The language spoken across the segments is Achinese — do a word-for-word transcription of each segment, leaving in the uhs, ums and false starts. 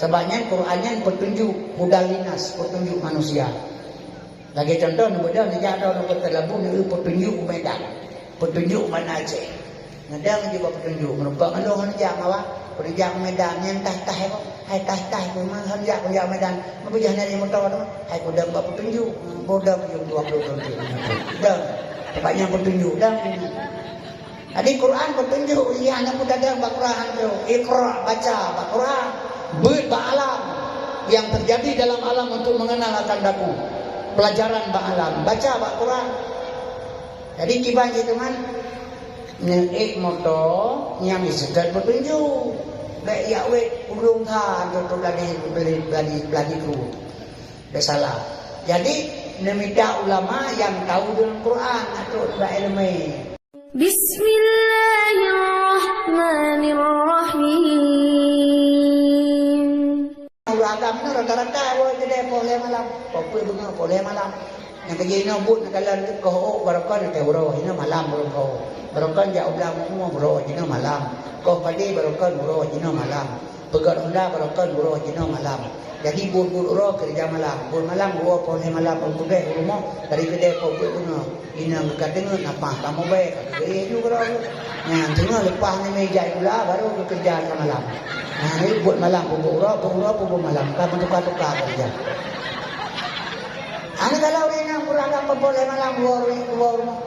Sabab nyan Quran nyan peutunjuk, hudan linnas, peutunjuk manusia. Lagée cuntoh, neubeudôh neujak droe nyoe Kota Labu, neueu peutunjuk u Medan, peutunjuk u Banda Aceh. Neudong jih bak peutunjuk, meurumpok ngon lôn hana jak mawah, peue neujak u Medan, nyan tah-tah, hai tah-tah, peue meuhan jak, kujak u Medan, meubeujah nari moto tu, hai kudong bak peutunjuk, boh dong jih dua puluh tahun tu. Dong, sabab nyan peutunjuk, dong. Jadi Quran peutunjuk, iya, aneuk muda dong bak Quran tu. Iqra, baca bak Quran. Beuet bak alam. Yang terjadi dalam alam untuk mengenal akan daku. Pelajaran bak alam. Baca bak Quran. Jadi kiban jih teuma, neuék moto nyang diseutôt peutunjuk. Bék jak wét ulông that untuk beuladi, beuladi, beuladi, beuladi kru. Bék salah. Jadi, neumita ulama nyang tahu deungon Quran, atau bak ileumèe. Bismillahirrahmanirrahim. Ureueng agam nyoe rata-rata woe keudè poh lhèe malam. Poh peuet beungoh poh lhèe malam. Nyang keujih inoe buet neukalon koh ôk barokon ateueh uroe, inoe malam barokon. Barokon jak u blang umu uroe jinoe malam. Koh padé barokon uroe jinoe malam. Peugöt honda barokon uroe jinoe malam. Jadi buet-buet uroe keureuja malam. Buet malam uroe poh lhèe malam, ureueng peugöt u rumoh, dari keudè poh peuet beungoh. Inong ka deungoe nafah kamoe bèe, ka geuyue ju keudroe. Nyan teungoh leupah nyan meujan gula, baru geukeureuja malam. Nah, nyan buet malam, peubuet uroe, peubuet uroe, peubuet malam. Ka meutuka-tuka keureuja. Aneuk galak ureueng inong, ureueng agam poh lhèe malam, dua ureueng, dua rumoh.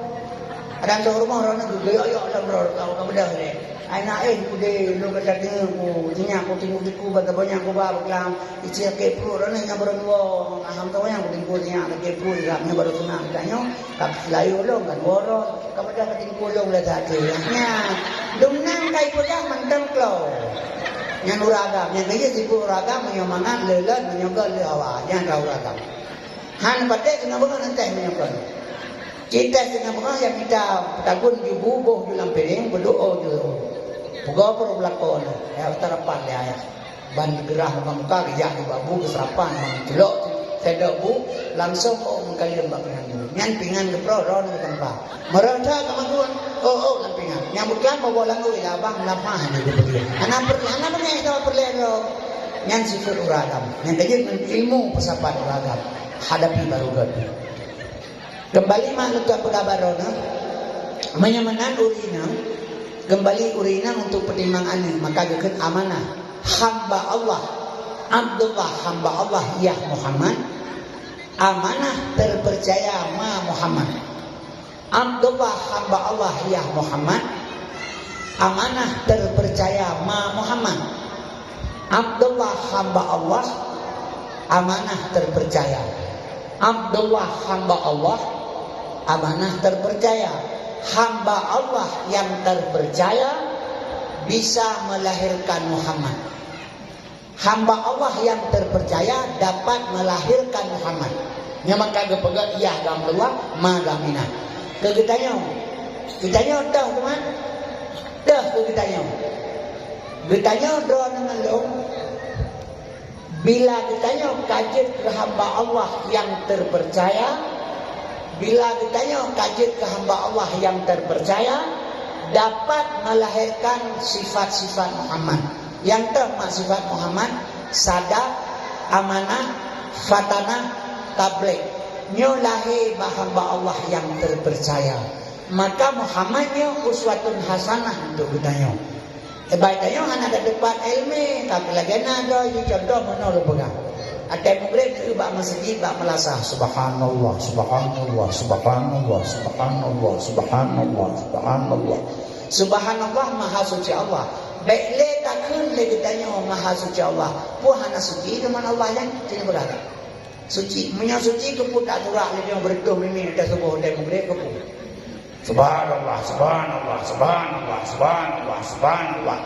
Kadang dua rumoh, droeneuh geugeuyok-yok lam droe, ka beudôh lé. Ai na éh, udé, lôn ka deungoe, ku, sinyak, ku, tiku-tiku, bak teumpat nyang kuba, beuklam. Icé keu pruet, droeneuh nyang baroe dua, aham tahu nyang kutingkue sinyak, keu pruet, irap nyoe baroe tunang, ka nyoe, ka seulayu lôn, ka dua droe, ka padah ka tingkue lôn lé that. Nyan, dum nyan ka ipeugah mantong klo. Nyan ureueng agam, nyan keuh sifeuet ureueng agam, meunyoe mangat lé lôn, meunyoe göt lé hawa, nyan ka ureueng agam. Han patéh teungoh beungoh, nan teh meunyoe kon. Cit teh teungoh beungoh, nyang mita peutagun ju bu boh ju lam piréng, beudoa ju. Peugah peurulang lakon, ya, tarapan lé ayah. Ban geurah muka-muka, geujak di babu, geuserapan, ban culok, sedok bu, langsung ôk meukaleuem bak pingan bu. Nyan pingan geuproh, droe nyoe geutampa. Meureuta keumagun, ôk-ôk lam pingan. Nyang beuklam boh-boh langue, ila abang, lamah nyoe geupeugah. Hana per-, hana beungéh saboh peureulèe droe. Nyan sifeuet ureueng agam. Nyang keujeuet ngon ilmu peusapat ureueng agam. Hadapi baru gét. Keumbali mak lôn tuan peugah baroe nyoe, meunyoe meunan ureueng inong, keumbali ureueng inong untuk peutimang aneuk, maka geukheun amanah, hamba Allah, Abdullah, hamba Allah, yah Muhammad, amanah terpercaya ma Muhammad. Abdullah, hamba Allah, yah Muhammad, amanah terpercaya ma Muhammad. Abdullah, hamba Allah, amanah terpercaya. Abdullah, hamba Allah, amanah terpercaya. Hamba Allah yang terpercaya bisa melahirkan Muhammad. Hamba Allah yang terpercaya dapat melahirkan Muhammad. Nyan maka geupeugah, yah Abdullah, ma Aminah. Keu geutanyoe. Geutanyoe toh, teuma? Toh keu geutanyoe. Geutanyoe droeneuh ngon lôn. Bila geutanyoe ka jeuet keu hamba Allah yang terpercaya, bila geutanyoe ka jeuet keu hamba Allah yang terpercaya, dapat melahirkan sifat-sifat Muhammad. Nyang toh mak sifat Muhammad, sadaq, amanah, fatanah, tabligh. Nyoe lahé bak hamba Allah nyang teupeurcaya. Maka Muhammad nyoe uswatun hasanah untuk geutanyoe. Ibarat tanyoe hana teupat iéleumé, ka lagée na droe jih, contoh meunoe lôn peugah. Watée meugreb, bak meuseujid, bak meulasah, "Subhanallah, subhanallah, subhanallah, subhanallah, subhanallah, subhanallah." Subhanallah, Maha Suci Allah. Bék lé takheun lé geutanyoe Maha Suci Allah. Peue hana suci teuma Allah nyan? Sini beurata. Suci. Meunyoe suci, keupeue tak surak lé nyoe beureutôh mimi watée suboh, watée meugreb, keupeue? Subhanallah, subhanallah, subhanallah, subhanallah, subhanallah.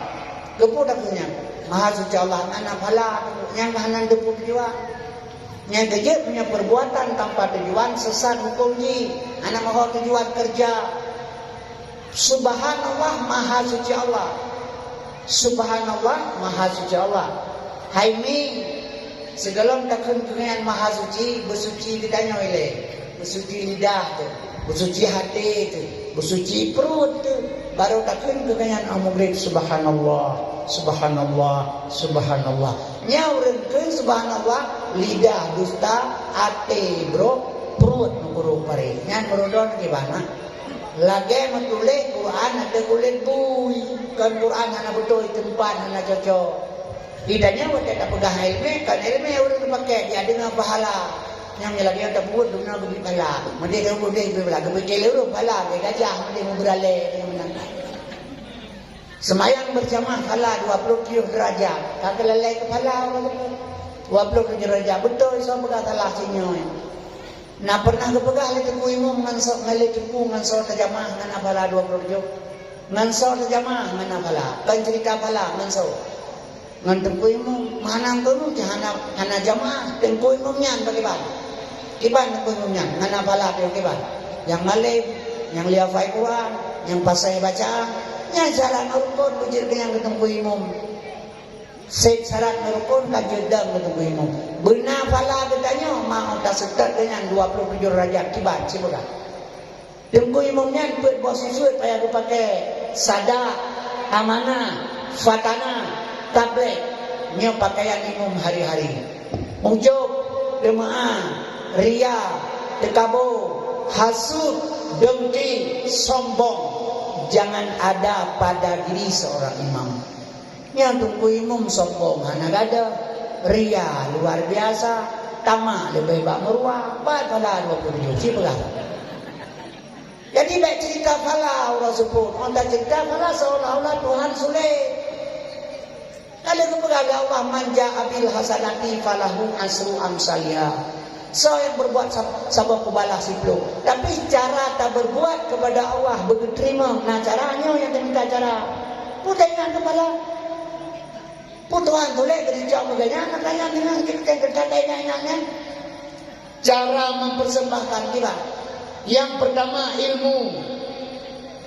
Keupeue takheun nyan? Maha Suci Allah, hana pahala, nyan hana teupeu tujuan. Nyang keujeuet meunyoe perbuatan tanpa tujuan, sesat huköm jih, hana meuho tujuan keureuja. Subhanallah, Maha Suci Allah. Subhanallah, Maha Suci Allah. Hai mi, sigohlom takheun keu Gobnyan Maha Suci, beusuci geutanyoe ilée. Beusuci lidah teuh, beusuci até teuh, beusuci pruet teuh. Barô takheun keu Gobnyan 'oh meugreb, "Subhanallah, subhanallah, subhanallah." Nyan ureuëng kheun, subhanallah, lidah dusta, até brok, pruet meukurok paré. Nyan meurudon kiban na. Lagée meutuléh Quran ateueh kulét bui. Kon Quran hana beutôi teumpat, hana cocok. Di tanyoe watée tapeugah iéleumé, kon iéleumé ureuëng teupaké, dia deungoe pahala. Nyang lagée nyan tapeubuet geumeunyoe geubri pahala. Meudeh tapeubuet deh geubri pahala, geubri keu lé ureuëng pahala, geubri gajah meudeh meubeuralée deungon meunan. Seumayang beurjamaah pahala dua ploh tujoh deurajat, ka geulalée keu pahala dua ploh tujoh deurajat. Beutôi soe peugah salah sinyoe. Na pernah geupeugah lé Teungku Imum ngon soe, ngon lé Teungku ngon soe tajamaah ngon pahala dua ploh tujoh. Ngon soe tajamaah ngon pahala. Kon cerita pahala ngon soe. Ngon Teungku Imum, meuhana Teungku Imum hana, hana jamaah, Teungku Imum nyan pakriban. Kiban Teungku Imum nyan, ngon pahala piôh kiban. Nyang malém, nyang lheueh hafai Quran, nyang paséh bacaan, nyan syarat ngon rukon beujeuet keu nyang keu Teungku Imum. Seb syarat ngon rukon ka jeuet dong keu Teungku Imum. Beuna pahala geutanyoe, ma ôk taseutôt keu nyan dua ploh tujoh deurajat kiban sipeugah. Teungku Imum nyan peuet boh sisuet payah geupaké, sadak, amanah, fatanah, tablet. Nyoe pakaian imum hari-hari. Ujub, teumeu'ah, ria, teukabo, hasut, dengki, sombong. Jangan ada pada diri seorang imam. Nyang Teungku Imum sombong hana gadôh, ria luar biasa, tamak leubeh bak meuruah, pat phala dua puluh tujoh, ci peugah. Jadi, bék cerita phala uroe seupôt, meunan cerita phala seolah-olah Tuhan sulet. Ka lheueh geupeugah lé Allah, "Man jaa bil hasanati falahu asyru amsaliha." Soe nyang berbuat sab-, saboh peubalah siplôh. Tapi cara taberbuat kepada Allah beugeuteurimong, na cara nyoe nyang teuminta cara. Peue taingat keu phala? Peue Tuhan tulék keu jicok keu gobnyan, makanya deungon geutanyoe ingat-ingat nyan. Cara mempersembahkan kiban. Yang pertama ilmu.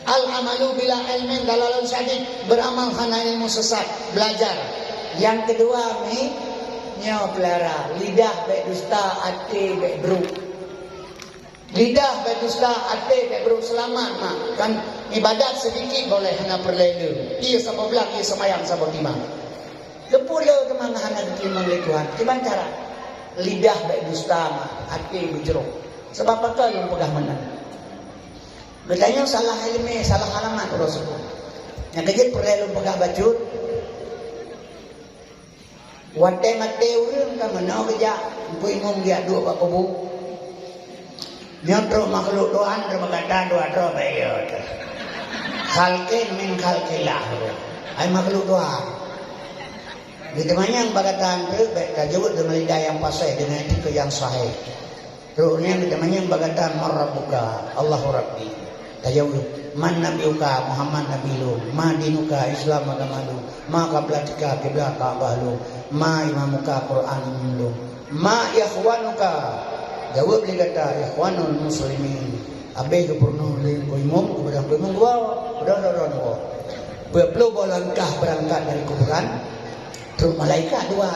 Al-amalu bila ilmin dalalun syadid, beramal hana ilmu sesat, belajar. Yang kedua, mi, nyoe peulara, lidah bék dusta, até bék brok. Lidah bék dusta, até bék brok, seulamat mak. Kan ibadat sedikit boleh hana peureulée le. Ie saboh blang, ie seumayang saboh timang. Leupole teuma hana geuteurimong lé Tuhan. Kiban cara? Lidah bék dusta mak, até beujroh. Sabab pakon lôn peugah meunan? Geutanyoe salah iéleumé, salah alamat uroe seupôt. Nyang keujeuet peureulée lôn peugah bacut, watée maté ureuëng ka meunoe geujak, Teungku Imum geujak duek bak kubu. Nyoe trok makhluk Tuhan, trok bak gata dua droe bék yo. Khalqin min khalqillah. Hai makhluk Tuhan. Geuteumanyong bak gata treuk bék tajaweueb deungon lidah nyang paséh, deungon itikeuet nyang sahih. Trok nyan geuteumanyong bak gata, "Man rabbuka?" "Allahu Rabbi." Tajaweueb, "Man nabiyuka?" "Muhammad nabi lôn." "Ma dinuka?" "Islam agama lôn." "Ma qiblatika?" "Kiblat Ka'bah lôn." "Ma imamuka?" "Quran imum lôn." "Ma ikhwanuka?" Jaweueb lé gata, "Ikhwanul muslimin." Abéh geupeurunoe lé Teungku Imum, geupeudong Teungku Imum geuwoe, geupeudong droe-droe geuwoe. Peuet ploh boh langkah beurangkat dari kuburan, trok malaikat dua.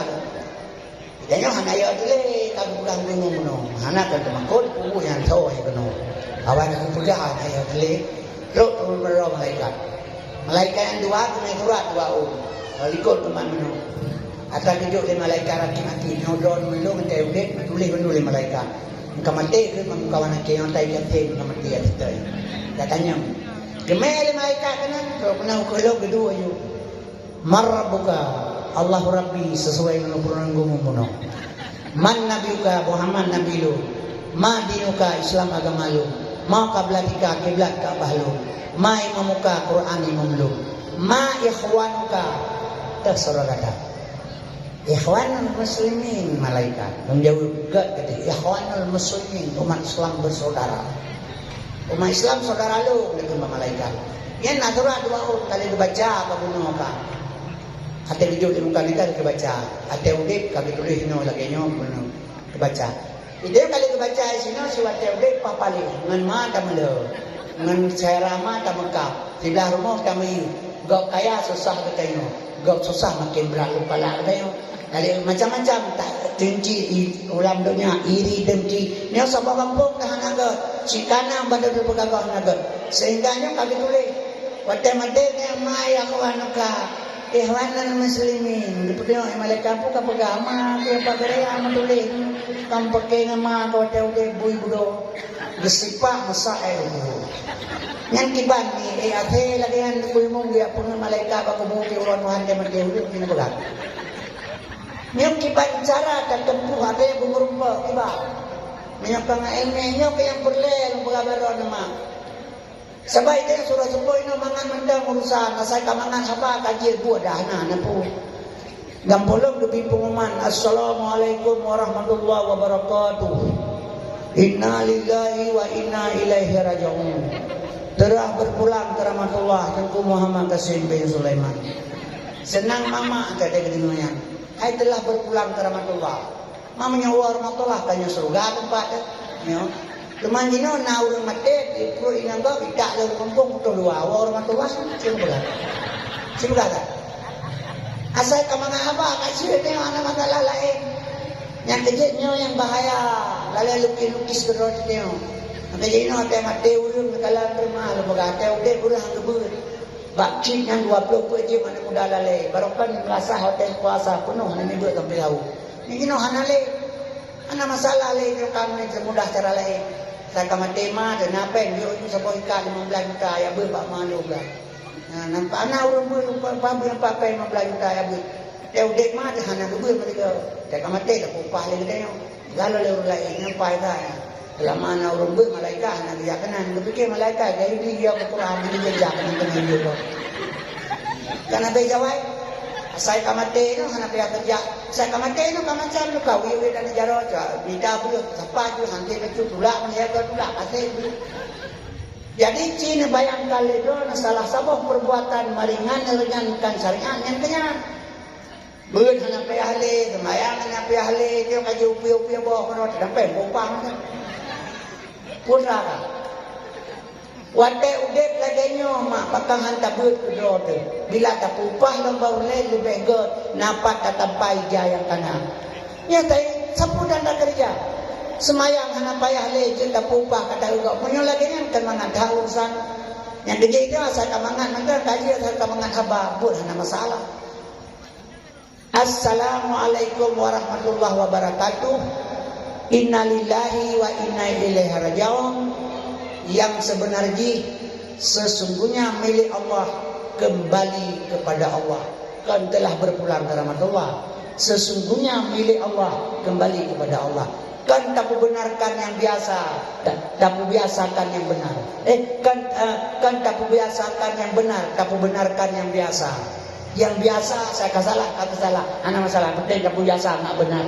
Geutanyoe hana yo teulee ka geupeugah Teungku Imum bunoe. Hana kon teumakot, peue nyang tho nyang keunoe. Awai ka geupeugah hana yo teulee, trok turun droe malaikat. Malaikat nyang dua keuneuk surat dua ôn, likot teuma meunoe. Atra geujok lé malaikat rakhmat, nyoe droeneuh lôn watée udeb, tuléh bandum lé malaikat. Ka maté keuh, meukawan akhé nyoe tai até, ka maté até tai. Ka tanyong. Geumé lé malaikat keunan, trok keunan ukeue lôn geuduek aju. "Man rabbuka?" "Allahu Rabbi," sesuai ngon peurunoe Teungku Imum bunoe. "Man nabiyuka?" "Muhammad nabi lôn." "Ma dinuka?" "Islam agama lôn." "Ma qiblatika?" "Kiblat Ka'bah lôn." "Ma imamuka?" "Quran imum lôn." "Ma ikhwanuka?" Teuh syedara gata. "Ikhwanul muslimin," malaikat. Lôn jaweueb gét geutanyoe, "Ikhwanul muslimin, umat Islam bersaudara." "Umat Islam saudara lôn," geukheun bak malaikat. Nyan na surat dua ôn ka lheueh geubaca bak bunoe ka. Watée geujok di muka nyan ka lheueh geubaca. Watée udeb ka geutuléh inoe lagée nyoe bunoe geubaca. Ideh ka lheueh geubaca sinoe, si watée udeb paih paléh, ngon ma tameuleuek, ngon syedara ma tameukab, siblah rumoh tamiyueb. Gob kaya susah geutanyoe, gob susah maken brat lom pala geutanyoe. Jadi macam-macam tak teunci i-, ulam donya, iri dengki. Nyoe saboh gampông ka hana göt, si kana bandum teupeugah hana göt. Sehingga nyoe ka geutuléh, watée maté nyan, "Ma ikhwanuka?" Ikhwanul muslimin, geupeudong malaikat pun ka peugah, "Ma, keu Pak Guraya meutuléh, kam peuke ngon ma keu watèe udép bui budo." Geusipak meusak eh budo. Nyan kiban ni, eh, akhé lagèe nyan kuimong dia peungeut malaikat bak kubu di uroe Tuhan dia mati udép ni peugah. Nyan kiban cara tatempuh até beumeurumpok kiban. Meunyoe ka ngon ilmu, nyoe keu nyang peureulèe lôn peugah baroe nama. Sabai teuh surah seupôt inoe mangat mantong urusan, asai ka mangat haba ka jeuet buet dah na, na peue. Gampông lom geubri peungumuman, "Assalamualaikum warahmatullahi wabarakatuh. Inna lillahi wa inna ilaihi raji'un. Telah berpulang ke rahmatullah Teungku Muhammad Qasim bin Sulaiman." Seunang mamak kata keudéh nyan. Hai telah berpulang ke rahmatullah. Ma meunyoe woe rahmatullah, ka nyoe syeuruga teumpat teuh. Nyoe. Teuma jinoe na ureueng maté, di pruet inong gob, itak lé ureueng gampông, putôh dua. Woe rahmatullah, syeuruga. Syeuruga that. Asai ka mangat haba, ka jeuet nyoe hana masalah laén. Nyang keujeuet nyoe nyang bahaya, lalai lukis-lukis keudroe teuh nyoe. Maka jinoe watèe maté ureueng, kalon teuma lôn peugah, watèe udép ureueng han geubeuet. Bak cit nyan dua ploh peuet jeuem aneuk muda lalè, barokon meurasa watèe puasa peunoh aneuk miet sampoe saho. Nyoe jinoe hana lé. Hana masalah lé, nyoe ka meunan seumudah cara laén. Asai ka maté ma, teuh na pèng, yuk, yuk saboh ikat limong blaih juta, ya beuet bak ma lôn blah. Nah, nampak na ureueng beuet, lupa, lupa beuet, nampak pèng limong blaih juta, ya beuet. Teuh udép ma, teuh hana geubeuet meusigoe. Teuh ka maté, teuh upah lé geutanyoe. Galo lé ureueng laén, nyan pai that. Seulama na ureueng beuet malaikat hana geujak keunan. Geupike malaikat Yahudi, ya, Al-Quran, hana geujak keunan, keunan jeuet. Kan habéh jawai? Asai ka maté nyoe hana payah keujak. Asai ka maté nyoe ka macam luka, wéh-wéh dan jaroe, cak, bida beuh, sapa jeuh, hanté bacut, tulak, meulihat tulak, até beuh. Jadi, ci neubayangkan lé droeneuh salah saboh perbuatan meuringan, meringankan syariat nyang keunyan. Beuet hana payah lé, seumayang hana payah lé, nyoe ka jiupie-upie boh keudroe, teudampéng peue upah mantong. Peue rara. Watèe udép lagèe nyoe mak, pakon han tabeuet keudroe teuh. Bila tapeupah lom bak ulèe leubeh göt, na pat tatampa ija nyang kana. Nyoe tai, sapeue dan takeureuja? Seumayang hana payah lé, jeuet tapeupah ka taeu gob. Meunyoe lagèe nyan kan mangat that urusan. Nyang keujeuet nyoe asai ka mangat mantong, ka jeuet asai ka mangat haba, beuet hana masalah. Assalamualaikum warahmatullahi wabarakatuh. Innalillahi wa inna ilaihi raji'un. Yang sebenar jih, sesungguhnya milik Allah, kembali kepada Allah. Kan telah berpulang ke rahmatullah. Sesungguhnya milik Allah, kembali kepada Allah. Kan tapeubenarkan nyang biasa, ta-, tapeubiasakan nyang benar. Eh, kan, eh, kan tapeubiasakan nyang benar, tapeubenarkan nyang biasa. Nyang biasa, asai ka salah, ka teusalah. Hana masalah, penting tapeubiasa, nak benar.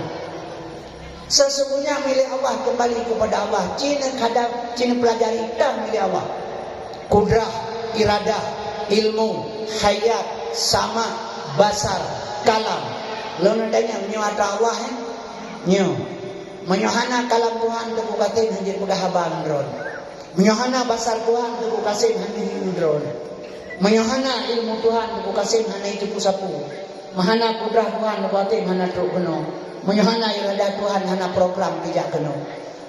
Sesungguhnya milik Allah, kembali kepada Allah. Ci neukadang, ci neupelajari, tan milik Allah. Kudrah, iradah, ilmu, hayat, sama, basar, kalam. Lôn tanyong, nyoe atra Allah, eh? Nyoe. Meunyoe hana kalam Tuhan, Teungku Qasim hana jeuet peugah haba ngon droeneuh. Meunyoe hana basar Tuhan, Teungku Qasim hana hiu droeneuh. Meunyoe hana ilmu Tuhan, Teungku Qasim hana jiteupeue sapeue. Meunyoe hana kudrah Tuhan, Teungku Qasim hana trok keunoe. Meunyoe hana iradah Tuhan, hana program jijak keunoe.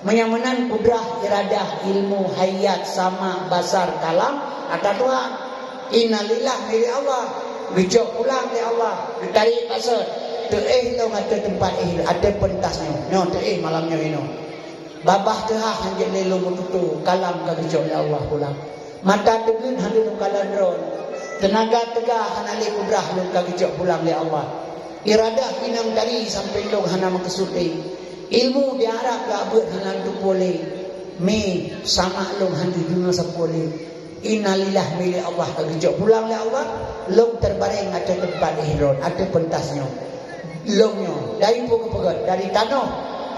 Meunyoe meunan kudrah, iradah, ilmu, hayat, sama, basar, kalam, atra Tuhan. Innalillah milik Allah, geucok pulang lé Allah, geutarek bak sot. Teuéh lôn ateueh teumpat éh, ateueh peuntas nyoe. Nyoe teuéh malam nyoe inoe. Babah teuhah han jeuet lé lôn meututoe, kalam ka geucok lé Allah pulang. Mata teugeut han lé lôn kalon droeneuh. Teunaga teuga hana lé kudrah lôn ka geucok pulang lé Allah. Iradah inong tari sampoe lôn hana meukeusut lé. Ilmu di Arab ka beuet hana lôn tupeue lé. Mé, samak lôn han jideungoe sapeue lé. Innalillah milik Allah ka geucok pulang lé Allah, lôn teubareng ateueh teumpat éh droeneuh, ateueh peuntas nyoe. Lôn nyoe, dari peue geupeugöt, dari tanoh,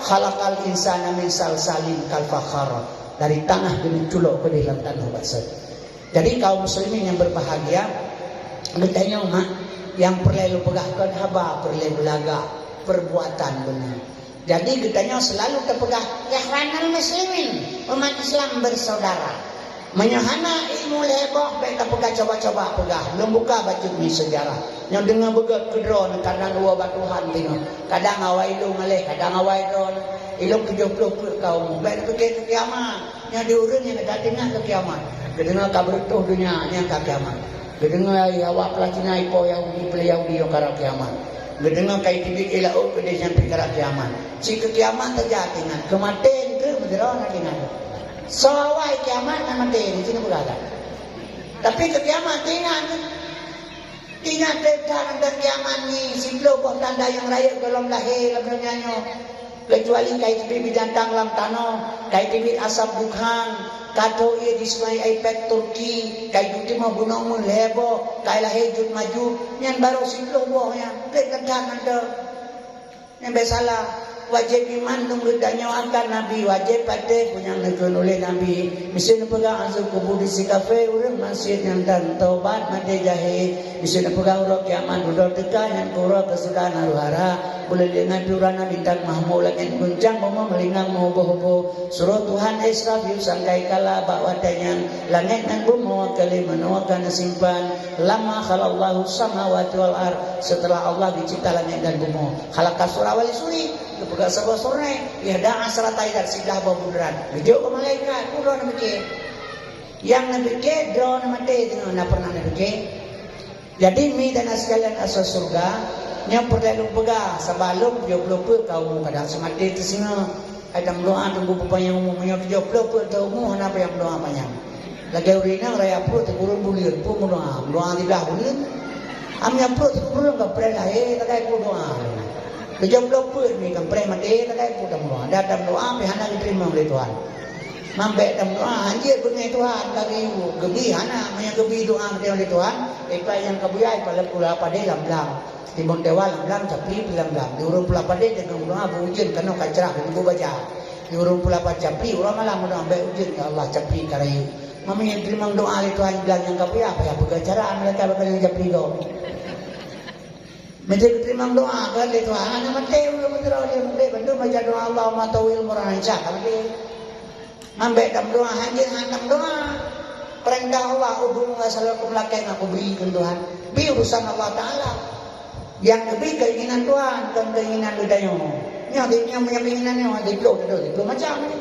khalaqal insana min salsalin kal fakhar. Dari tanah geuneuculok keudeh lam tanoh bak sot. Jadi, kaum muslimin yang berbahagia, geutanyoe mak, nyang peureulèe lôn peugah kon haba, peureulèe beulagak, perbuatan beuna. Jadi, geutanyoe seulalu tapeugah, "Ikhwanul muslimin, umat Islam bersaudara." Meunyoe hana ilmu lhèe boh, bèk tapeugah, coba-coba peugah. Lôn buka bacut mi seujarah. Nyoe deungoe beugöt keudroe, kadang dua bak Tuhan deungoe. Kadang awai lôn ngaleh, kadang awai droe. Ilôn tujoh ploh peuet ka umu. Bèk tapiké keu kiamat. Nyoe di ureueng nyang ka teuingat keu kiamat. Geudeungoe ka beureutoh donya nyang ka kiamat. Geudeungoe hai awak Palestina ipoh Yahudi, peuleueh Yahudi nyang karab kiamat. Geudeungoe kai teubiet i laôt keudeh nyan pih karab kiamat. Cit keu kiamat saja teuingat, keu maté eunteuk meudroe na teuingat. Soe awai kiamat na maté, di sinoe peugah that. Tapi keu kiamat teuingat. Ingat that teuntang kiamat nyoe, siplôh boh tanda nyang rayeuk gohlom lahé lam donya nyoe. Keucuali kai teubiet binatang lam tanoh, kai teubiet asap dukhan, ka tho ié di Sungai Aipek Turki, kai teutimong gunong meuh lhèe boh, kai lahé Juj Majuj, nyan barô siplôh boh nyan, trép that mantong. Nyan bèk salah, wajéb iman lôn geutanyoe akan Nabi, wajéb patéh peue nyang neukheun ulèh Nabi. Miseue neupeugah azab kubur di sikafé ureueng maksiet nyang tan taubat maté jahé. Miseue neupeugah uroe kiamat dudoe teuka nyan keu uroe keusudahan huru-hara. Buleuen lhèe ngon pih ureueng na bintang mahmud, langèt guncang, bumoe meulingang meuhubô-hubô. Surôh Tuhan Israfil sangkai kala bak watèe nyan, langèt ngon bumoe ka lheuh meunoe ka neusimpan. Lamma khalaqallahu samawati wal ard, seuteulah Allah geucipta langèt dan bumoe. Khalaqas sura wal suri, geupeugah saboh suri, ihda asyrata ainan, siblaih boh bunderan. Geujok keu malaikat, peue droeneuh pike? Nyang neupike droeneuh maté teungoh, na pernah neupike? Jadi, mi dan sekalian asoe syeuruga, nyoe peureulèe lôn peugah, saban lôn tujoh ploh peuet ka umu, kadang seumaté teusingoh. Hai tameudoa teungku peupanyang umu, meunyoe tujoh ploh peuet teuh umu hana payah meudoa panyang. Lagèe ureueng inong raya pruet teungku ureueng buleuen, peue meudoa, meudoa siblaih buleuen. Am nyang pruet teungku ureueng ka preh lahé, takai peue doa. Tujoh ploh peuet mi ka preh maté, takai peue tameudoa. Dan tameudoa pih hana geuteurimong lé Tuhan. Mambèk tameudoa, hanjeuet beungèh Tuhan ka geuyue, geubi hana, meunyoe geubi doa geuteurimong lé Tuhan, ipai nyang ka buya, ipai lam pula padé lam blang. Timbong dewa lam blang, capli pih lam blang. Di ureueng pula padé deungon meudoa beu ujeuen keunoe ka cerah, di beu baja. Di ureueng pula pa capli, uroe malam meudoa, "Bèk ujeuen, ya Allah, capli ka rayeuk." Meunyoe teurimong doa lé Tuhan blang nyang ka buya, payah peugah cara malaikat bak nyang capli gob. Meunyoe teurimong doa kan lé Tuhan, hana maté ureueng meuteurau lé, mandum baca doa, "Allahumma tawwil umurana," insya Allah maté. Mambèk tameudoa, hanjeuet han tameudoa. Peurintah Allah, "Ud'uni astajib lakum," lakèe ngon kubri keu Tuhan. Bi urusan Allah Taala. Nyang geubi keinginan Tuhan, kon keinginan geutanyoe. Nyoe di, nyoe, nyoe keinginan nyoe, di ploh, di ploh, di ploh macam ni.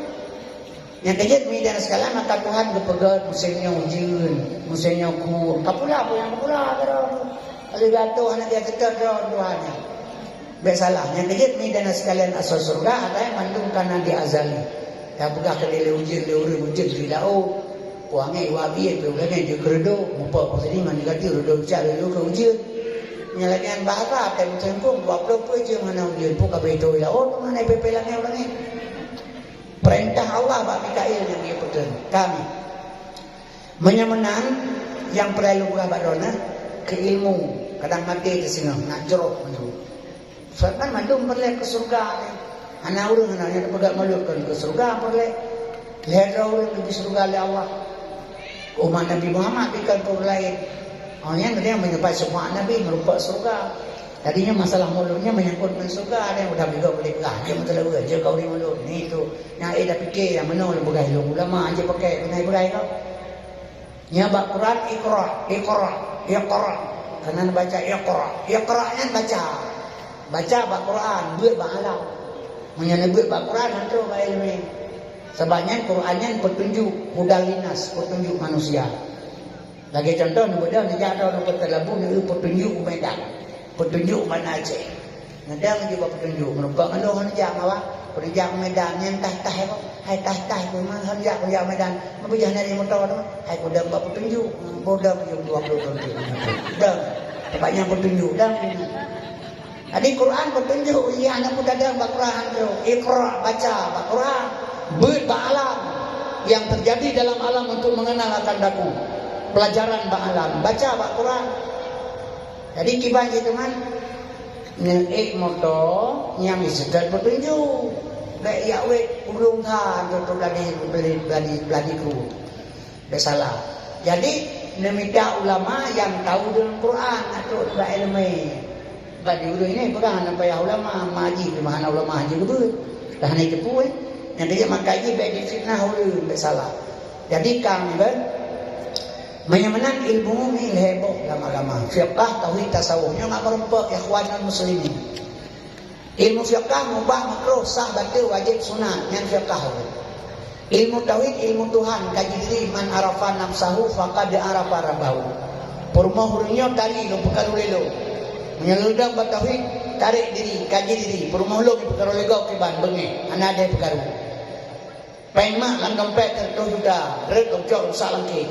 Nyang keujeuet mi dan sekalian, maka Tuhan geupeugèt musém nyoe ujeuen, musém nyoe khueng. Ka pula peue nyang ka pula, ka droe. Lagèe gata hana biasa teuka droe Tuhan nyan. Bèk salah, nyang keujeuet mi dan sekalian asoe syeuruga, atai mandum ka na di azali. Tapeugah keudéh lé ujeuen, lé ureueng ujeuen di laôt. Peue angèn wak biet, peue angèn jeuet keu reudôk, muphom peue tadi mani gaki reudôk cak reudôk keu ujeuen. Nyang lagèe nyan bahasa, tem seumpung, dua ploh peuet jeuem hana ujeuen, peue ka beutôi laôt, mana pépé langèt-langèt. Peurintah Allah bak Mikail nyang geupeuteun. Kami. Meunyoe meunan, nyang peureulèe lôn peugah bak droeneuh, keu ilmu, kadang maté teusingoh, nak jroh meunyoe. Sebab kan mandum peureulèe keu syeuruga. Hana ureueng hana nyang peugah mulod kon keu syeuruga peureulèe. Lhèe droe ureueng geubri syeuruga lé Allah. Umat Nabi Muhammad bukan peureulèe. Oh, nyan geutanyoe meunyeupah syafaat Nabi meurumpok syeuruga. Jadi nyoe masalah mulod nyoe menyangkut ngon syeuruga, ada nyang udah beugoe boleh peugah, jeuet meuteuleuweue, jeuet keu ureueng mulod. Ni tu, nyang ék tapike nyang meunoe lôn peugah lôn ulama, jeuet pakai, keunan peugah kau. Nyan bak Quran, Iqra, Iqra, Iqra. Keunan baca Iqra. Iqra nyan baca. Baca bak Quran, beuet bak alam. Meunyoe neubeuet bak Quran, han trôh bak ileumèe. Sabab nyan Quran nyan peutunjuk, hudan linnas, peutunjuk manusia. Lagèe cuntoh, neubeudôh neujak droe nibak Teulabu, neueu peutunjuk u Medan, peutunjuk u Banda Aceh. Neudong jih bak peutunjuk, meurumpok ngon lôn hana jak mawah, neujak u Medan, nyan tah-tah, hai tah-tah, memang hana jak, jak u Medan. Meubijah nari moto tu, hai kudong bak peutunjuk, bodong jih dua puluh thôn tu. Dong, teumpat nyang peutunjuk, dong. Jadi Quran peutunjuk, iya, aneuk muda dong bak Quran tu. Iqra, baca bak Quran. Beuet bak alam. Yang terjadi dalam alam untuk mengenal akan daku. Pelajaran bak alam. Baca bak Quran. Jadi kiban jih teuma, nyan ék moto nyang diseutôt peutunjuk. Bèk jak wét ulông that untuk beuladi, beuladi, beuladi, beuladi kru. Bèk salah. Jadi, neumita ulama nyang tahu deungon Quran, atau bak ileumèe. Bak di ureueng ini peugah hana payah ulama, ma jih teuma hana ulama jih geubeuet. Dah hana jiteupue, eh. Nyang keujeuet maka jih bèk difitnah ureueng, bèk salah. Jadi, kang, kan? Meunyoe meunan ilmu ni lhèe boh lam agama. Fiqah, tauhid, tasawuf. Nyoe mak meurumpok ikhwanul muslimin. Ilmu fiqah mubah, makruh, sah, batil, wajib, sunat, nyan fiqah. Ilmu tauhid, ilmu Tuhan, kaji diri, "Man arafa nafsahu faqad arafa rabbahu." Peurumoh ureuëng nyoe tari lôn peukaru lé lôn. Meunyoe lôn dong bak tauhid, tarek diri, kaji diri, peurumoh lôn peukaru lé gob kiban beungéh, hana deh peukaru. Péng mak lam dompet seratus juta, rhot lôn cok rusak lam kèe.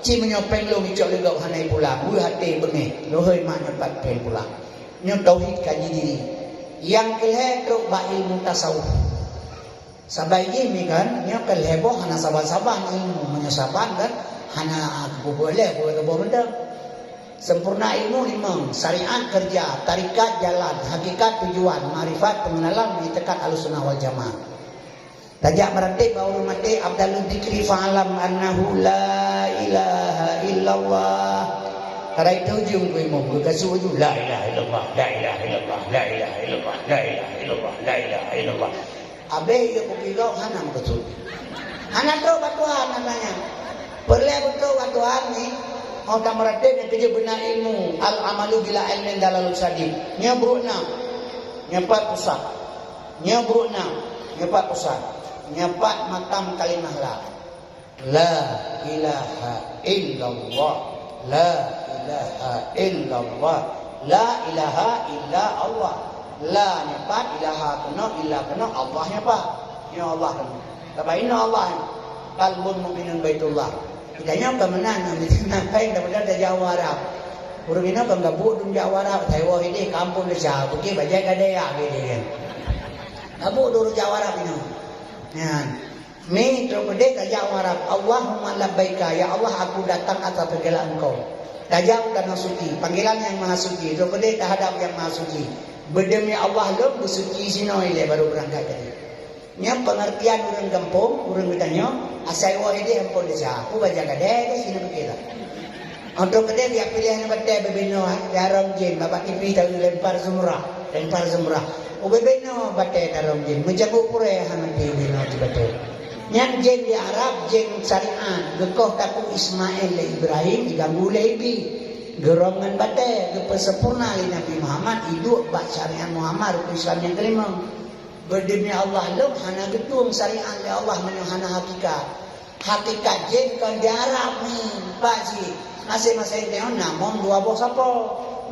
Ci meunyoe péng lôn icok lé gob hana ipulang, weueh até beungéh, lôn hôi mak nyoe pat péng pulang. Nyoe tauhid kaji diri. Nyang keulhèe trok bak ilmu tasawuf. Saban jih mi kan, nyoe kan lhèe boh hana saban-saban ilmu, meunyoe saban kan hana kupeugah lhèe boh, boh mantong. Sempurna ilmu limong, syariat kerja, tarekat jalan, hakikat tujuan, makrifat pengenalan, i'tikad Ahlussunnah wal Jamaah. Tajak meuratéb bak ureuëng maté, afdalu dzikri fa'lam annahu la ilaha illallah. Kadang itu ujong ku imum, geugasu ujong, la ilaha illallah, la ilaha illallah, la ilaha illallah, la ilaha illallah, la ilaha illallah. Abéh iya kupi gob hana meukeusut. Hana trok bak Tuhan, hana nyan. Peureulèe beutrok bak Tuhan ni, oh, tameuratéb nyang keujeuet beuna ilmu, al-amalu bila ilmin dalalun syadid. Nyoe brok na, nyoe pat pusat. Nyoe brok na, nyoe pat pusat. Nyoe pat makam kalimah la. La ilaha illallah. La ilaha illallah. La ilaha illa Allah. La nyoe pat, ilaha keunoe, illa keunoe, Allah nyoe pat. Nyoe Allah keunoe. Sabab inna Allah, qalbun mu'minun baitullah. Kita nyoe ka meunan, meunan pai daripada tajak u Arab. Ureuëng inong kan gabuk dum jak u Arab, taiwoe idéh kampung desya, bukét bajai gadai ya, gitu kan. Gabuk dum jak u Arab inong. Nyan. Mi trok keudéh tajak u Arab, "Allahumma labbaika, ya Allah, aku datang atas panggilan Engkau." Tajak u Tanah Suci, panggilan Yang Maha Suci, trok keudéh tahadap Yang Maha Suci. Beudeuh mi Allah lom beusuci sinoe ilèe baru beurangkat keudéh. Nyan peungeurtian ureuëng gampông, ureuëng geutanyoe, asai woe idéh ampôn desya, aku bajai gadai deh sinoe pike lah. Untuk keudéh dia piléh nyoe batèe bubena, darong jén, bak T V tahu lempar zumrah, lempar zumrah. Ububena batèe darong jén, meucabut purée hana pi bubena di batèe. Nyan jén di Arab, jén syariat, geukoh takue Ismail lé Ibrahim, diganggu lé Ibi. Geurong ngon batèe, geupeusempurna lé Nabi Muhammad, iduek bak syariat Muhammad, rukun Islam nyang keulimong. Beudeuh mi Allah lom hana geutueng syariat lé Allah meunyoe hana hakikat. Hakikat jén kon di Arab ni, bak jih. Maséng-maséng tanyoe na mong dua boh sapo.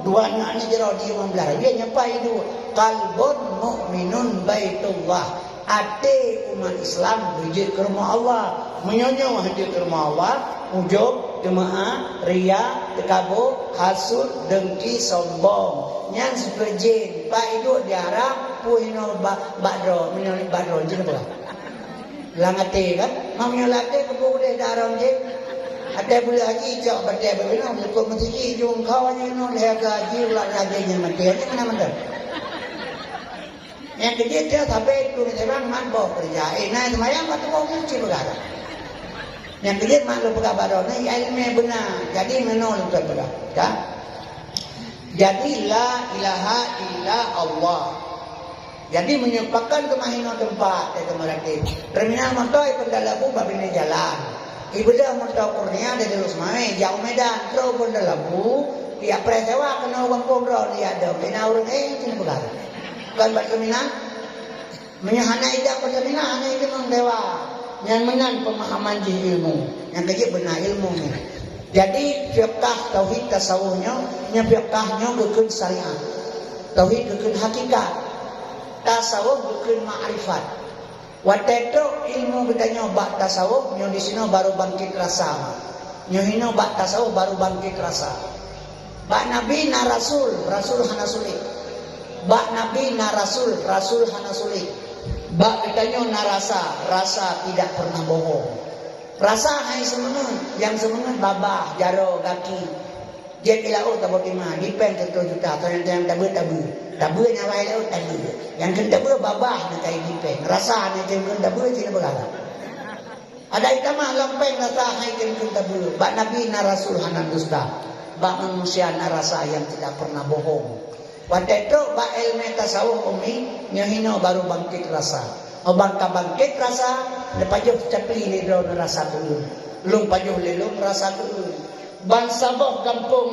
Dua aneuk ni jaroe di limong blah rayek nyoe pat iduek. Qalbun mu'minun baitullah. Até umat Islam beujeuet keu rumoh Allah. Meunyoe nyoe hana jeuet keu rumoh Allah, ujub, teumeu'ah, riya, teukabô, hasut, deungki, sombong. Nyan sifeuet jén. Pat iduek di Arab, peue inoe bak, bak droe, meunyoe bak droe, jeuet peugah. Lam até kan? Meunyoe lam até keupeue udeh darong jih. Até buleuen haji cok batèe bak inong, likot meuseujid jungkau nyoe inong lhèe gaji ulat lagèe nyan maté. Nyan mana mantong? Nyang keujeuet dia sabe tu seurang man boh keureuja. Eh, na seumayang bak tuboh cit peugah dah. Nyang keujeuet mak lôn peugah bak droeneuh, iéleumé beuna. Jadi meunoe lôn peugah, ya. Jadi la ilaha illa Allah. Jadi, meunyoe pakon teuma hinoe teumpat, teuka meuratéb. Terminal moto i Pondok Labu bak binéh jalan. Ibeudôh moto Kurnia dari Lhokseumawe, jak u Medan, trok Pondok Labu, jak preh sewa keunoe gampông droe, jak dong. Keunan ureuëng, eh, cit peugah. Kon bak terminal? Meunyoe hana idong bak terminal, hana idong sewa. Nyan meunan peumahaman jih ilmu. Nyang keujeuet beuna ilmu nyan. Jadi, fiqah tauhid tasawuf nyoe, nyoe fiqah nyoe geukheun syariat. Tauhid geukheun hakikat. Tasawuf geukheun makrifat. Watèe trok ilmu geutanyoe bak tasawuf, nyoe disinoe baru bangkét rasa. Nyoe hinoe bak tasawuf baru bangkét rasa. Bak Nabi na rasul, rasul hana sulet. Bak Nabi na rasul, rasul hana sulet. Bak geutanyoe na rasa, rasa tidak pernah bohong. Rasa hai seumeungeut, nyang seumeungeut babah, jaroe, gaki. Jeuet i laôt taboh timah, dipèng seratus juta, soe nyang, nyang tabeuet, tabeuet. Tabeuet nyang awai laôt, tabeuet. Nyang kheun tabeuet babah na kai dipèng. Rasa na kheun tabeuet, cit na peugah. Ada itamah lam pèng rasa hai kheun tabeuet. Bak Nabi na rasul hana dusta. Bak manusia na rasa yang tidak pernah bohong. Watèe trok bak iéleumé tasawuf umi, nyoe hinoe baru bangkét rasa. Óh ban ka bangkét rasa, neupajoh capli lé droeneuh rasa keueun. Lôn pajoh lé lôn rasa keueun. Ban saboh gampông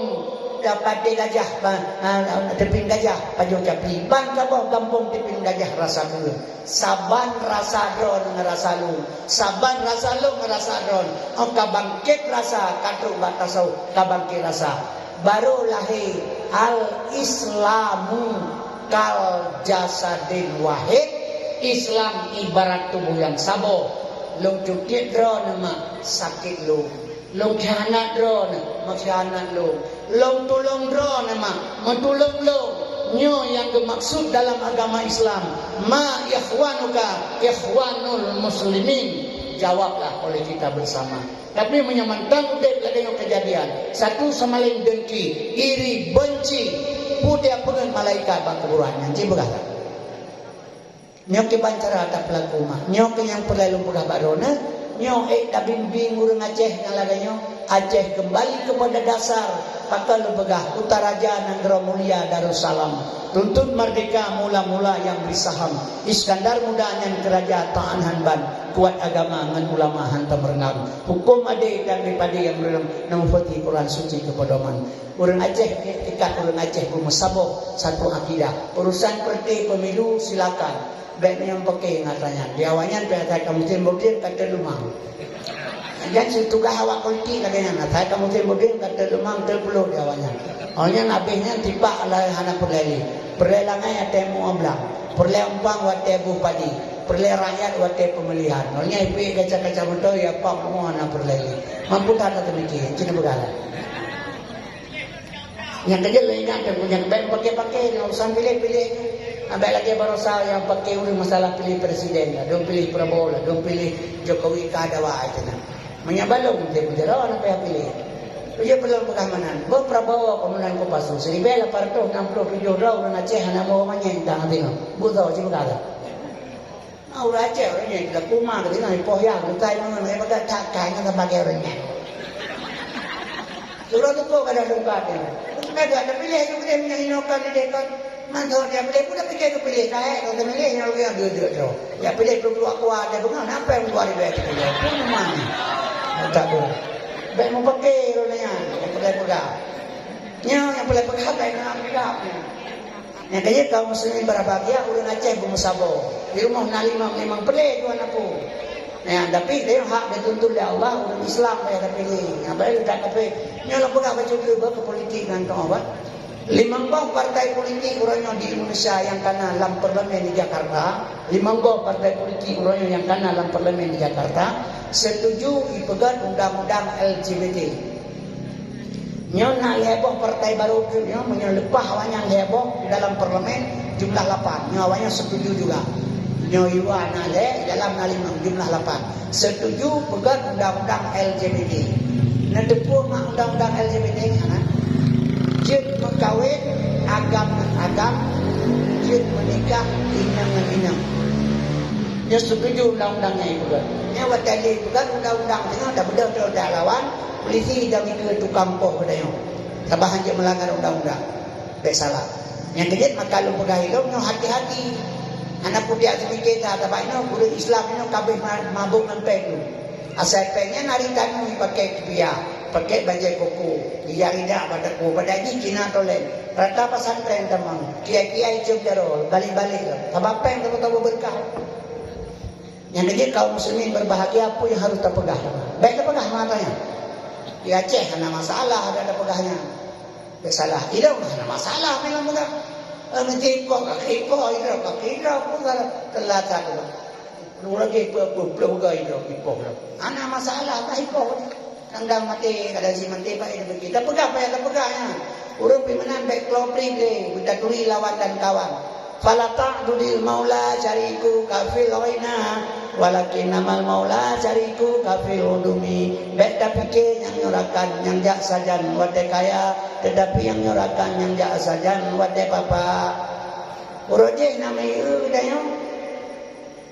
ka Paté Gajah, ba, a, a, Teupin Gajah, pajoh capli. Ban saboh gampông Teupin Gajah rasa keueun. Saban rasa droeneuh ngon rasa lôn. Saban rasa lôn ngon rasa droeneuh. Óh ka bangkét rasa, ka trok bak tasawuf, ka bangkét rasa. Barô lahé, al-Islamu kal jasadin wahid, Islam ibarat tuboh nyang saboh. Lôn cutiek droeneuh mak, sakét lôn. Lôn khianat droeneuh, meukhianat lôn. Lôn tulông droeneuh mak, meutulông lôn. Nyoe nyang geumaksud dalam agama Islam, ma ikhwanuka ikhwanul muslimin. Jawablah oleh kita bersama. Tapi meunyoe mantong udeb lagée nyoe keujadian, satu sama laén dengki, iri, benci, peue dia peungeut malaikat bak kuburan nyan, ci peugah that. Nyoe kiban cara tapeulaku mak. Nyoe keuh nyang peureulée lôn peugah bak droeneuh, nyoe ék tabimbéng ureuëng Aceh nyang lagée nyoe. Aceh keumbali keupada dasar, pakon lôn peugah, Kutaraja nanggroe mulia Darussalam. Tuntut merdeka mula-mula nyang bri saham. Iskandar Muda nyan keuraja taát han ban, kuat agama ngon ulama han tameureundam. Hukôm adé dan dipadé nyang meureureum, na mufeuti Quran Suci keu pedoman. Ureuëng Aceh, ikat ureuëng Aceh beumeusaboh satu akidah. Urusan partai pemilu silakan. Bék nyang peuké ngon ata nyan. Di awaknyan pih asai ka musém beubiet ka teulumang. Nyan situgah awak politik lagée nyan, asai ka musém beubiet ka teulumang teupeulo di awaknyan. Oh nyan abéh nyan tipak lagée hana peureulée lé. Peureulée langai até muoh blang. Peureulée umpang watée boh padi. Peureulée rakyat watée peumilihan. Oh nyan ipeuék kaca-kaca moto ya pap muoh hana peureulée lé. Mampu that ateumiké, cina beugala. Nyang keujeuet lôn ingat teuh, nyang bék paké-paké, nyang urusan piléh-piléh nyoe. Abéh lagée baroesa nyang paké ureuëng masalah piléh presiden lah, dong piléh Prabowo lah, dong piléh Jokowi ka dawa itu nah. Meunyoe balong teuh beujaroe na payah piléh. Peue jeuet peulom peugah meunan, boh Prabowo keumeunang Kopassus, siribée lapan ratus enam puluh tujoh droe ureuëng Aceh hana boh manyéng tang tinoe. Beusoe cit peugah lom. Ureuëng Aceh ureuëng nyan, laku ma keutina ipoh ya, bukai ngon, eh, bagah that kai ngon sabagai ureuëng nyan. Surah tu kok kada dungkat dia. Kada ada pilih tu dia punya hinokan dia kan. Mantap dia pilih pun dah fikir tu pilih, dah eh, kalau pilih yang lebih ada dia tu. Ya pilih tu dua kuat dia bunga, nampai dua ribu tu pilih. Pun mana? Tak ada. Baik mau pakai ureuëng nyan, yang pakai pegang. Nyo yang pakai pegang baik nak pegang. Nyang keujeuet kaum muslimin barabahgia, ureuëng Aceh beumeusaboh. Di rumoh na limong, limong peureulée dua na peue. Nyan, tapi teuh hak geutuntut lé Allah, ureuëng Islam payah tapiléh. Nyang payah that kaphé. Nyoe lôn peugah bacut keu bak keu politik ngon tu'oh bah. Limong boh partai politik uroe nyoe di Indonesia nyang kana lam parlemen di Jakarta. Limong boh partai politik uroe nyoe nyang kana lam parlemen di Jakarta. Setuju ipeugét undang-undang L G B T. Nyoe na lhée boh partai barô keuh nyoe, meunyoe leupah awaknyan lhée boh dalam parlemen, jumlah lapan. Nyoe awaknyan setuju juga. Nyoe iwa na lhée, dalam na limong, jumlah lapan. Setuju peugét undang-undang L G B T. Neuteupeue mak undang-undang L G B T nyan, ha? Jeuet meukawen agam ngon agam, jeuet meunikah inong ngon inong. Nyoe setuju undang-undang nyan ipeugét. Nyoe watée lé peugét undang-undang teungoh tabeudôh droe talawan, Polisi dan mikeue tukang poh geutanyoe. Saban hanjeuet meulanggar undang-undang. Bék salah. Nyang keujeuet maka lôn peugah ilôn nyoe hati-hati. Hana kupiak seumike that, sabab inoe ureuëng Islam inoe kabeh ma-, mabök ngon péng lôn. Asai péng nyan hari tanu ipakai kupiah, pakai bajée koko, ija ridak bak takue, pada jih Cina tolen. Rata pesantren tamong, kiai-kiai cöm jaroe, balek-balek lom. Sabab péng teupeue-teupeue beureukat. Nyang keujeuet kaum muslimin berbahagia, peue nyang harôh tapeugah? Bék tapeugah meunan nyan. Di Aceh hana masalah ada tapeugah nyan. Bék salah. Ilôn hana masalah ilôn peugah. Eh, meusipoh ka sipoh, idroe ka idroe, peue ka teulasa tu. Lôn lagée peue, peue, peue peugah idroe sipoh lom. Hana masalah ka sipoh. Kadang maté, kadang si maté, baik dia pergi. Tapeugah, payah tapeugah nyan. Ureuëng pih meunan bék kloe pli lé, beutaturi lawan dan kawan. Fala ta'dudil maula syariku kafil ghina, walakin namal maula syariku kafil udumi. Bék tapike nyang nyoe rakan nyang jak sajan watée kaya, teutapi nyang nyoe rakan nyang jak sajan watée papa. Uroe jéh na meuieu geutanyoe.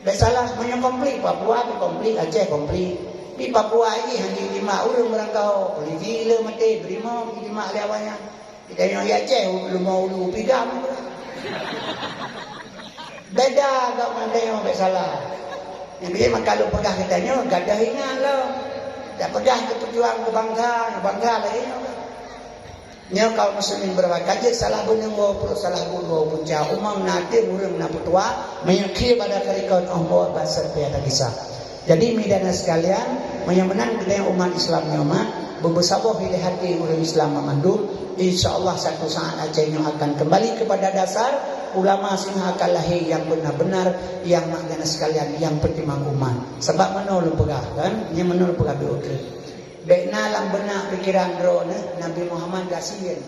Bék salah, meunyoe konflik Papua, pih konflik Aceh, konflik. Di Papua jih hana jimak ureuëng meurangkau, polisi le maté, brimob jimak lé awaknyan. Geutanyoe di Aceh, leumo ulu pigam. Beda gak mandai bék salah. Nyang biasa maka lôn peugah geutanyoe, gadoh ingat lom. Tapeugah keu peujuang keu bansa, bansa lagée nyoe. Nyoe kaum muslimin beureukat, ka jeuet salah beuneung woe pruet, salah buet woe punca. Umong na teuh ureuëng na peutuha, meunyoe khie bada keurikot óh meuwoe bak sép pih ata gisa. Jadi, mideuna sekalian, meunyoe meunan geutanyoe umat Islam nyoe mak, Beusabôh ilée até ureuëng Islam mandum, insya Allah satu saat Aceh nyoe akan kembali kepada dasar, ulama singoh akan lahé nyang beuna-beuna, nyang mak geuh sekalian, nyang peutimang umat. Sabab meunoe lôn peugah kan, nyang meunoe lôn peugah beuoke. Bék na lam beunak pikeran droeneuh Nabi Muhammad gasien.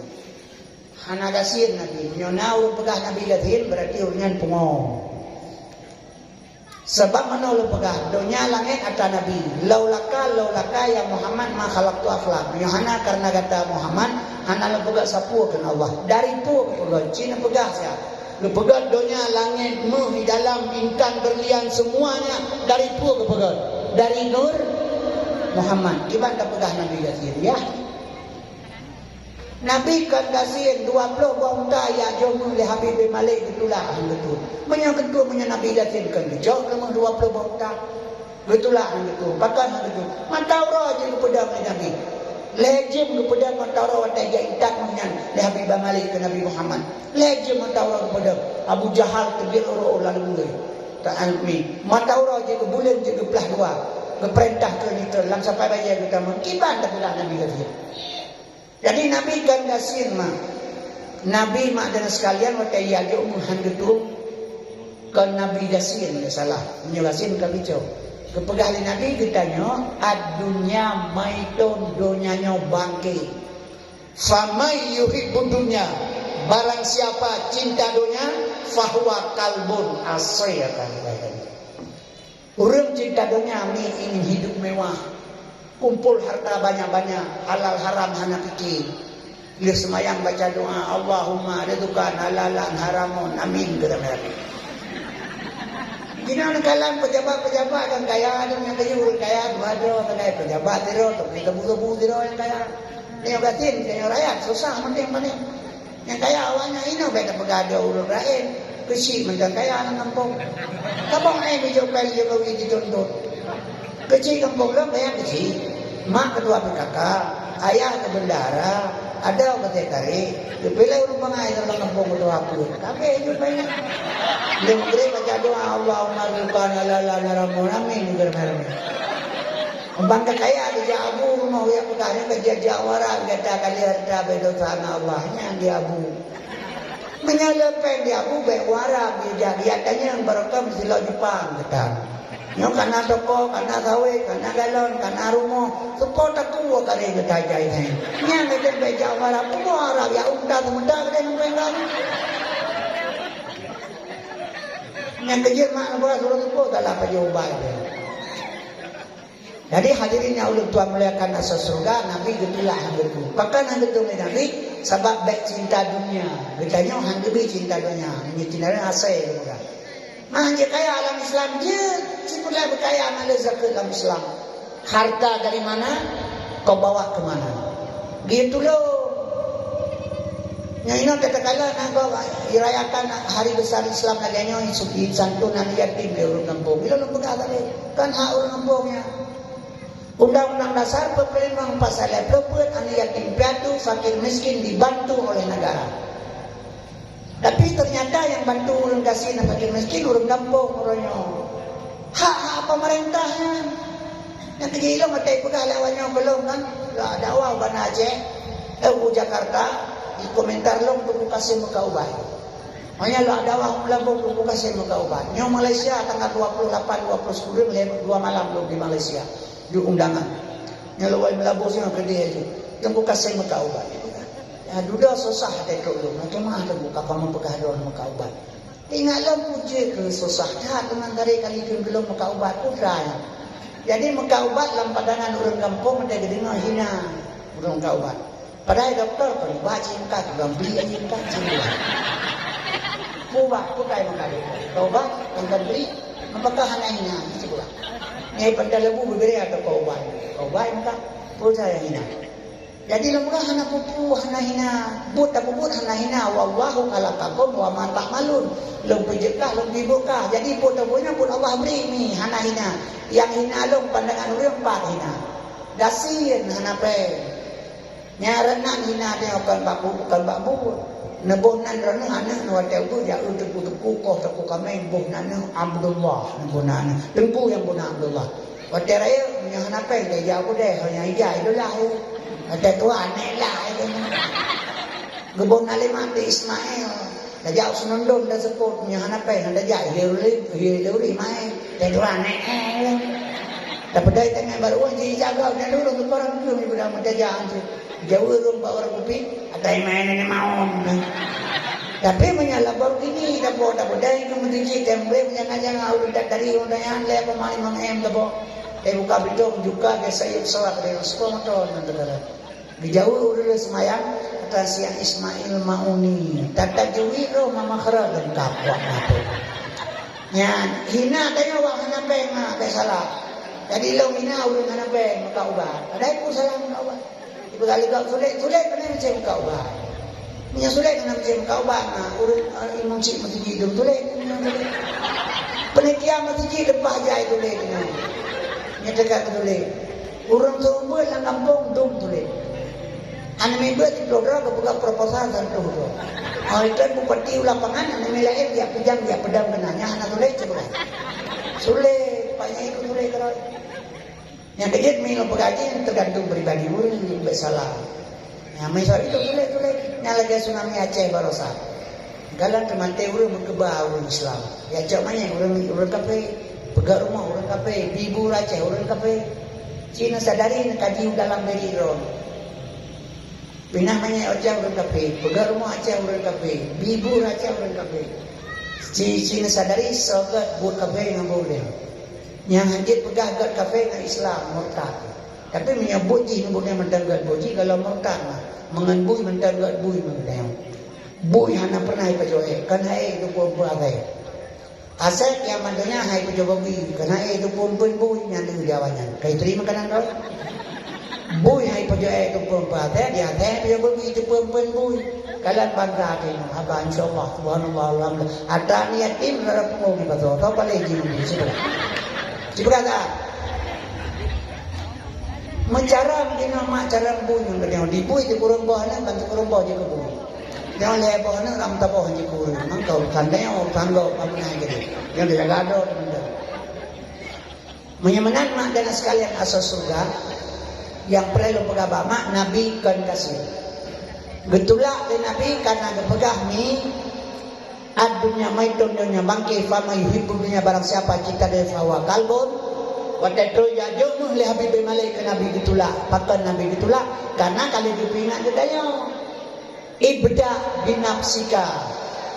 Hana gasien Nabi. Meunyoe na ureuëng peugah Nabi gasien, berarti ureuëng nyan pungo. Sabab meunoe lôn peugah, donya langét ata Nabi. Laulaka, laulaka ya Muhammad ma khalaqtul aflak. Meunyoe hana kareuna gata Muhammad, hana lôn peugah sapeue keu Allah. Dari peue geupeugah, ci neupeugah siat. Geupeugah donya, langét, meuh, di dalam, intan, berlian, semuanya dari peue geupeugah? Dari nur Muhammad. Kiban tapeugah Nabi gasien, ya. Nabi kon gasien, dua ploh boh unta jak jok meuh lé Habib bin Malik geutulak han geutueng. Meunyoe geutueng, meunyoe Nabi gasien kon geucok lé meuh dua ploh boh unta. Geutulak han geutueng, pakon han geutueng. Mata uroe jih geupeudong lé Nabi. Lhée jeuem geupeudong mata uroe watée jak intat meuh nyan lé Habib bin Malik keu Nabi Muhammad. Lhée jeuem mata uroe geupeudong. Abu Jahal teubiet uroe lam luweue. Ta'almi. Mata uroe jih geubuleuen jih geuplah dua. Geupeurintah keu nitron lam sapai bajée geutamong. Kiban tapeugah Nabi gasien. Jadi Nabi kon gasien mak. Nabi mak dan sekalian watée jak jok meuh han geutueng kon Nabi gasien, ndak salah. Meunyoe gasien ka geucok. Geupeugah lé Nabi geutanyoe, "Ad-dunya maitun, donya nyoe bangke." "Faman yuhibbud dunya," barang siapa cinta donya, "fahuwa kalbun asai." Ureuëng cinta donya ni ingin hidup mewah, kumpul harta banyak-banyak, halal haram hana pikir. Lheueh seumayang baca doa, "Allahumma rizqan halalan haraman, amin," kata Nabi. Jinoe neukalon pejabat-pejabat nyang kaya, nyang kaya ureuëng kaya, dua droe sagai pejabat sidroe, tapi tebu-tebu sidroe nyang kaya. Nyoe gasien, nyoe rakyat, susah mantong-mantong. Nyang kaya awaknyan inoe bèk tapeugah droe ureueng laén, keuchik mantong kaya lam gampông. Tabong éh meujok péng Jokowi jituntot. Keuchik gampông lom kaya keuchik. Mak keutua P K K, ayah keu bendahara, adoe keu sekretaris, geupilée ureueng bangai lam gampông keutua apui. Tapi jok péng nyan. Lheueh Maghrib baca doa, "Allahumma rizqan halalan haraman, amin," geureume-reume. Bang ka kaya geujak abu rumoh, ya peugah nyan ka jijak wara, gata ka lheueh hareuta bèk dosa ngon Allah, nyan di abu. Meunyoe le péng di abu bèk wara, geujak geujak tanyong barokon meusilot Jepang gata. Nyoe kana toko, kana sawét, kana galon, kana rumoh, seupôt takue keu gata jai nyan. Nyan gata bèk jak wara, peue wara, ya unta seumeuda gata ngon péng gata. Nyan keujeuet mak neupeugah suroh seupôt, salah pajoh ubat. Jadi, hadirin nyang ulôn tuan muliakan asoe syeuruga, Nabi geutulak han geutueng. Pakon han geutueng lé Nabi? Sabab bèk cinta dunia. Geutanyoe han geubi cinta dunia. Meunyoe cinta dunia, asèe geupeugah. Mah jeuet kaya lam Islam, jeuet sipeulai beukaya, maleue zakeuet lam Islam. Harta dari mana, kau bawa ke mana. Geutulông. Nyan inoe takalon na gob irayakan hari besar Islam lagèe nyoe, santôn aneuk yatim lé ureueng gampông. Ilôn lôn peugah tadi, kan hak ureueng gampông nyan. Undang-undang Dasar peuet ploh limong pasal lhèe ploh peuet, aneuk yatim piatu, fakir miskin dibantu oleh negara. Tapi ternyata nyang bantu ureueng gasien dan fakir miskin ureueng gampông uroe nyoe. Hak-hak pemerintah nyan. Nyang keujeuet ilôn watèe peugah lé awak nyoe keu lôn kan, lôn dakwah u Banda Aceh, eh, u Jakarta, di komentar lôn Teungku Kasim meukat ubat. Makanya lôn dakwah u Meulaboh Teungku Kasim meukat ubat. Nyoe Malaysia tanggal dua puluh lapan, dua puluh sepuluh, lhèe dua malam lôn di Malaysia. Di undangan. Nyoe lôn woe Meulaboh singoh keudéh jih. Teungku Kasim meukat ubat. Ya, dudoe susah até trok lôn. Macam mana Teungku ka kamoe peugah droe meukat ubat? Ingat lom peue jeuet keu susah that, teuma kali-kali keu geulom meukat ubat putra nyan. Jadi meukat ubat lam pandangan ureueng gampông watèe geudeungoe hina ureueng meukat ubat. Padahai dokto kon ubat cit meukat, tukang bli aja meukat cit ubat. Ubat, bukai meukat dokto. Ubat, tukang bli, apakah hana hina cit ubat. Nyai pantai lebu beubeureh atau keu ubat. Keu ubat meukat, peue nyang hina. Jadi lôn peugah hana peue-peue, hana hina. Buet tapeubuet hana hina. Wallahu khalaqakum wa ma ta'malun. Lôn peujeuet kah, lôn peubuet kah. Jadi buet tapeubuet nyan buet Allah bri mi, hana hina. Nyang hina lôn pandangan ureueng pat hina. Gasien hana péng. Nyang reunan hina teuh kon bak bu-, kon bak buet. Neuboh nan droeneuh aneuk neuh watèe ubeut jak eu teungku-teungku koh toko kaméng boh nan neuh Abdullah neuboh nan neuh. Teungku nyang boh nan Abdullah. Watèe rayeuk, meunyoe hana péng, teuh ija u keudè, ho nyang ija idolah, eh. Kata tuan, aneuk lah itu. Geuboh nalimat di Ismail. Tajak u Senondon dan seupôt, nyoe hana péng, hana tajak, hireuli, hireuli main. Kata tuan, aneuk lah. Tapi dari tengah baru, wah, jadi jaga, dan dulu, orang keu, ibu dah mentajak, tu. Jauh ureueng bak warong kupi, atai main ni maon. Tapi meunyo Lamborghini, dapur, dapur, dari ke meutuji, tempe, meunyo ngajak, ureueng tak dari, ureueng tanya, lé apa main, Mang Em, dapur. Eh, buka bidong juga ke sayup sawak dari sepuluh motor nan teugala. Geujaweueb ureueng lé seumayang, ata siang Ismail Mauni. Tata jeuet roh mama khara leungkap wak mata. Nyan, hina tanyoe wak hana péng na, bèk salah. Jadi lôn hina ureueng hana péng meuka ubat. Padahai peue salah meuka ubat. Ibu kali kau sulet, sulet kena macam meuka ubat. Meunyo sulet kena macam meuka ubat, na ureueng, eh, imum cik meutuji dum sulet. Panitia meutuji leupah jai tuléh nyoe. Nyoe teuka tuléh. Ureueng seurumpun lam gampông dum tuléh. Aneuk miet beuet siplôh droe geupeugah proposal seratus droe. Hari kan bupati u lapangan, aneuk miet laén jak peujam, jak peudam keunan. Nyan hana tuléh, cuba. Sulet, banyak ikut tuléh keudroe. Nyang keujeuet mi lôn peugah jih teugantung pribadi ureueng, bèk salah. Nyang misal itu tuléh-tuléh, nyang lagèe tsunami Aceh barosa. Galak teumaté ureueng meukeubah ureueng Islam. Ya cok manyét ureueng, ureueng kafé, peugah rumoh ureueng kafé, bi bu Aceh ureueng kafé. Cina sadari neukaji u dalam diri droe. Pinah manyét Aceh ureueng kafé, peugah rumoh Aceh ureueng kafé, bi bu Aceh ureueng kafé. Ci, cina sadari soe gèt buet kafé ngon buet lé. Nyang hanjeuet peugah gèt kafé ngon Islam, murtad. Tapi meunyoe buet jih ngon bunoe mantong gèt buet jih, kalau murtad mah, meungon bui mantong gèt bui mantong. Bui hana pernah ipajoh èk, kan hai itu pun pun asai. Asai kiamat donya hai pajoh bui, kan hai itu pun pun bui, nyan deuh di awaknyan. Kai teurimong makanan kau? Bui hai pajoh èk itu pun pun asai, di asai pajoh bui itu pun pun bui. Kalian bangga tengok haba, insya Allah, subhanallah, alhamdulillah. Ada ni yatim, ada pungo ni pasal. Tahu paling jin ni, cuba. Cuba kata. Mencara mungkin nama cara bui yang kena dibui di kurung bawah ni, bantu kurung bawah je ke bui. Jangan lé bawah ni, ram tabah je kurung. Memang kau tandai, orang tangga, kamu naik jadi. Yang dia gado, teman-teman. Meunyoe meunan mak dan sekalian asoe syeuruga, nyang peureulèe lôn peugah bak mak, Nabi kon kasien. Geutulak lé Nabi kareuna geupeugah, "Mi ad-dunya maitun, donya bangke, faman yuhibbud dunya, barang siapa cinta donya, fahuwa kalbun." Watèe troh jak jok méuh lé Habibie Malek keu Nabi geutulak. Pakon Nabi geutulak? Kareuna ka lheueh geupeuingat geutanyoe. Ibda binafsika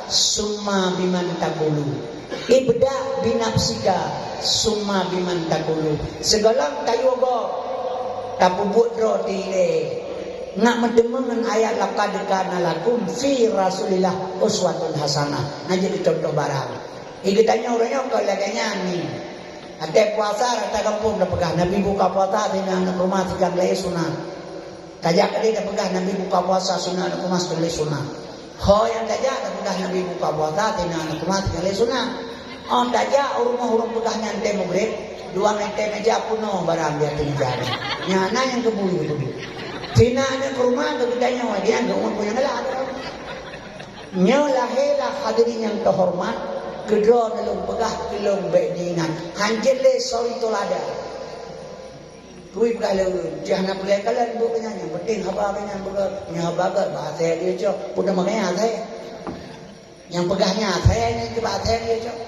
summa biman taqulu. Ibda binafsika summa biman taqulu. Sigohlom tayue gob, tapeubuet droe ilèe. Ngat meuteumé ngon ayat, "Laqad kana lakum fi Rasulillah uswatun hasanah." Na jeuet keu contoh barang. Geutanyoe uroe nyoe kon lagèe nyan ni. Watèe puasa rata gampông tapeugah, Nabi buka puasa, tinggai aneuk rumoh, tinggai lé sunat. Tajak keudéh tapeugah Nabi buka puasa sunat, aneuk rumoh, tinggai lé sunat. Ho nyang tajak tapeugah Nabi buka puasa, tinggai aneuk rumoh, tinggai lé sunat. Oh, tajak u rumoh ureueng peugah nyan tée mugreb, dua meter meja peunoh barang di ateueh meja nyan. Nyan na nyang keubui-keubui. Tinggai aneuk rumoh, geutanyoe, dia geuh ureueng nyang galak. Nyoe lahé lah hadirin nyang teuhoreumat, keudroe lôn peugah keu lôn bèk diingat. Hanjeuet lé suri teuladan. Turi peugah lé ureueng, jih hana peuleueh kalon buet keu nyan, nyang penting haba keu nyan beugèt, nyoe haba gèt bak asèe dia cok, peue nama keu nyan asèe? Nyang peugah nyan asèe, nyan keu bak asèe dia cok.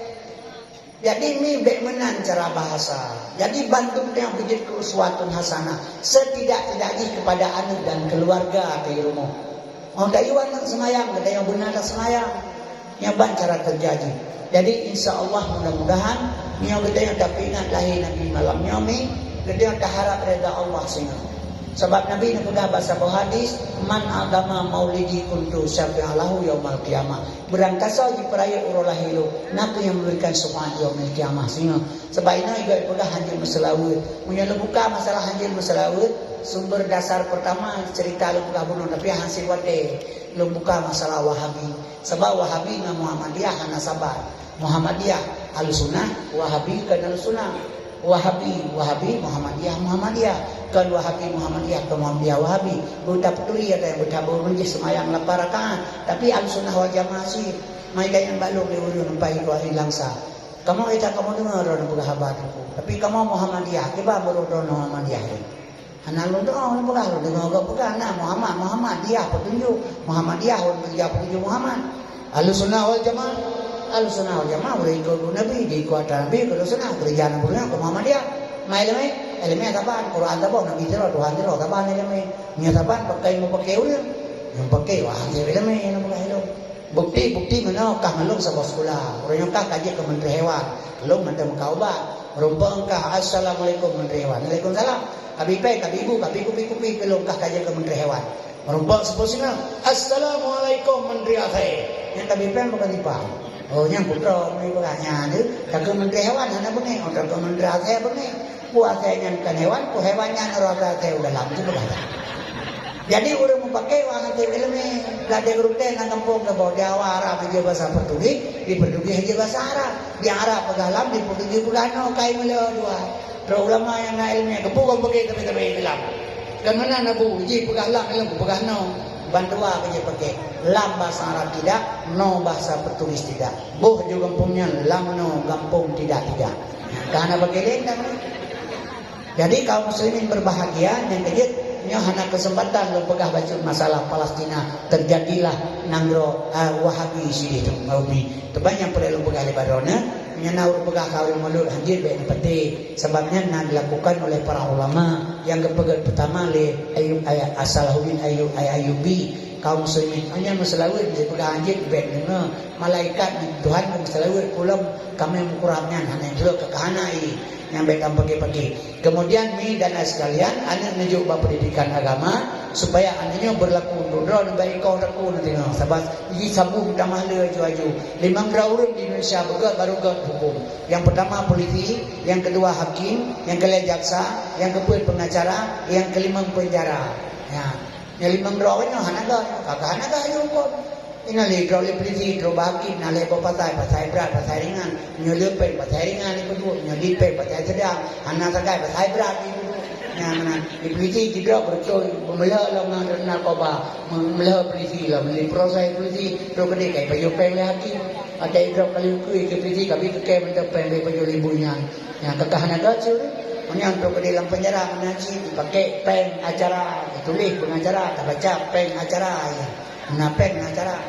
Jadi, mi bèk meunan cara bahasa. Jadi, bandum nyan beujeuet keu uswatun hasanah. Setidak-tidaknya kepada aneuk dan keluarga di rumoh. Oh, tayue aneuk seumayang, geutanyoe beuna taseumayang. Nyan ban cara kerja jih. Jadi, insya Allah, mudah-mudahan, nyoe geutanyoe tapeuingat lahé Nabi malam nyoe, mi, geutanyoe taharap reda Allah singoh. Sabab Nabi neupeugah bak saboh hadis, "Man adama maulidi kuntu syafi'a lahu yaumal qiyamah." Beurangkasoe jipeurayeuk uroe lahé lôn, na kheueh nyang meuberikan syafaat yaumil qiyamah singoh. Sabab inoe igoe peugah hanjeuet meuseulaweuet. Meunyoe lôn buka masalah hanjeuet meuseulaweuet, sumber dasar peurtama ceurita lôn peugah bunoe, tapi hana sit watèe lôn buka masalah Wahabi. Sabab Wahabi ngon Muhammadiyah hana saban. Muhammadiyah Ahlussunnah, Wahabi kon Ahlussunnah. Wahabi, Wahabi, Muhammadiyah, Muhammadiyah. Kon Wahabi, Muhammadiyah, kon Muhammadiyah, Wahabi. Beutapeuturi ata nyang beutabu meujih seumayang lapan rakaat. Tapi Ahlussunnah wal Jamaah cit. Mai gayang balong lé ureueng pai dua hari langsa. Kamoe ita kamoe deungoe droeneuh peugah haba teungku. Tapi kamoe Muhammadiyah, kiban beurôh droeneuh Muhammadiyah nyoe. Hana lôn doa, lôn peugah, lôn deungoe gob peugah, na Muhammad, Muhammad, dia petunjuk, Muhammad, dia ureuëng keurija petunjuk Muhammad. Ahlussunnah wal Jamaah, Ahlussunnah wal Jamaah ureuëng ikot Nabi, di ikot atra Nabi, ikot sunnah, keurija Nabi, ikot Muhammadiyah. Mai iéleumé, iéleumé saban, Quran saboh, Nabi sidroe, Tuhan sidroe, saban iéleumé. Nyoe saban pakai mupake ureuëng, nyang pakai wah hase iéleumé, nyang pakai ilmu. Bukti, bukti meunoe kah ngon lôn saboh sikula. Uroe nyoe kah ka jeuet keu Menteri Hewan. Lôn mantong meukat ubat. Meurumpok kah, "Assalamualaikum Menteri Hewan." "Waalaikumsalam." Kabi péng, kabi bu, kabi kupi-kupi keu lôn kah ka jeuet keu Menteri Hewan. Meurumpok saboh singoh, "Assalamualaikum Menteri Asèe." Nyang kabi péng bukan ipang. Oh, nyang putroe Menteri Hewan nyan tu, ka keu Menteri Hewan hana beungéh, oh, ka keu Menteri Asèe beungéh. Peue asèe nyan kon hewan, peue hewan nyan rasa asèe u dalam, tu peugah. Jadi, ureuëng mupake wah hase iéleumé, ladée gurutée na gampông saboh, di awak Arab jeuet basa Portugis, di Portugis jeuet basa Arab, di Arab peugah lam, di Portugis peugah no, kai meulhö dua. Droe ulama nyang na iéleumé, geupeu gom pake tapi-tapi Islam. Kan meunan Abu, jih peugah lam, ilong peugah no. Ban dua ka jipake. Lam bahasa Arab tidak, no bahasa Portugis tidak. Boh ju gampông nyan, lam no, gampông tidak, tidak. Ka hana pake lé dah. Jadi, kaum muslimin berbahagia, nyang keujeuet nyoe hana keuseumpatan lôn peugah bacut masalah Palestina, terjadilah nanggroe, ah, Wahabi sideh tu, Wahabi. Teuma nyang peureulée lôn peugah lé baroe nyoe, meunyoe na ureuëng peugah ka ureuëng mulod, hanjeuet bék neupatéh, sabab nyan na dilakukan oleh para ulama nyang geupeugét peutama lé Ayub, Ay-, Salahuddin Ayub, Ay-, Ayyubi. Kaum muslimin, hanya meuseulaweuet, lé peugah hanjeuet bék deungoe, malaikat Tuhan meuseulaweuet, kulom kamé meukurab nyan, hana jeuet keu keuhana ié, nyang bék kamoe pake-pake. Kemudian, mi dan ai sekalian, aneuk neujok bak pendidikan agama, supaya aneuk nyoe berlaku untuk droe, neubaik ikong teungku neudeungoe, sabab jih sabu meutamah le aju-aju. Limong droe ureuëng di Indonesia beugét baru gét huköm. Yang pertama polisi, yang kedua hakim, yang keulhèe jaksa, yang keupeuet pengacara, yang kelima penjara. Ya. Nyang limong droe nyoe hana gét, ka hana gét aju huköm. Inoe lé droe lé polisi, droe bak hakim, na lé boh pasai, pasai brat, pasai ringan. Nyoe lé péng, pasai ringan lé peuduek. Nyoe lé péng, pasai sedang. Hana sagai, pasai brat lé peuduek. Nyang meunan, lé polisi jidrop beutôi, meulhö lom ngon narkoba, meulhö polisi lom, lé proses polisi, droe keudeh kai pajoh péng lé hakim. Watèe jidrop ka lheueh keue keu polisi, ka bi keu kèe mantong péng lé pajoh lé bui nyan. Nyang ka hana gét cit. Meunyoe droe keudeh lam penjara, meunan cit, jipake péng acara, jituléh pengacara, tabaca péng acara, ya. Meunan péng acara.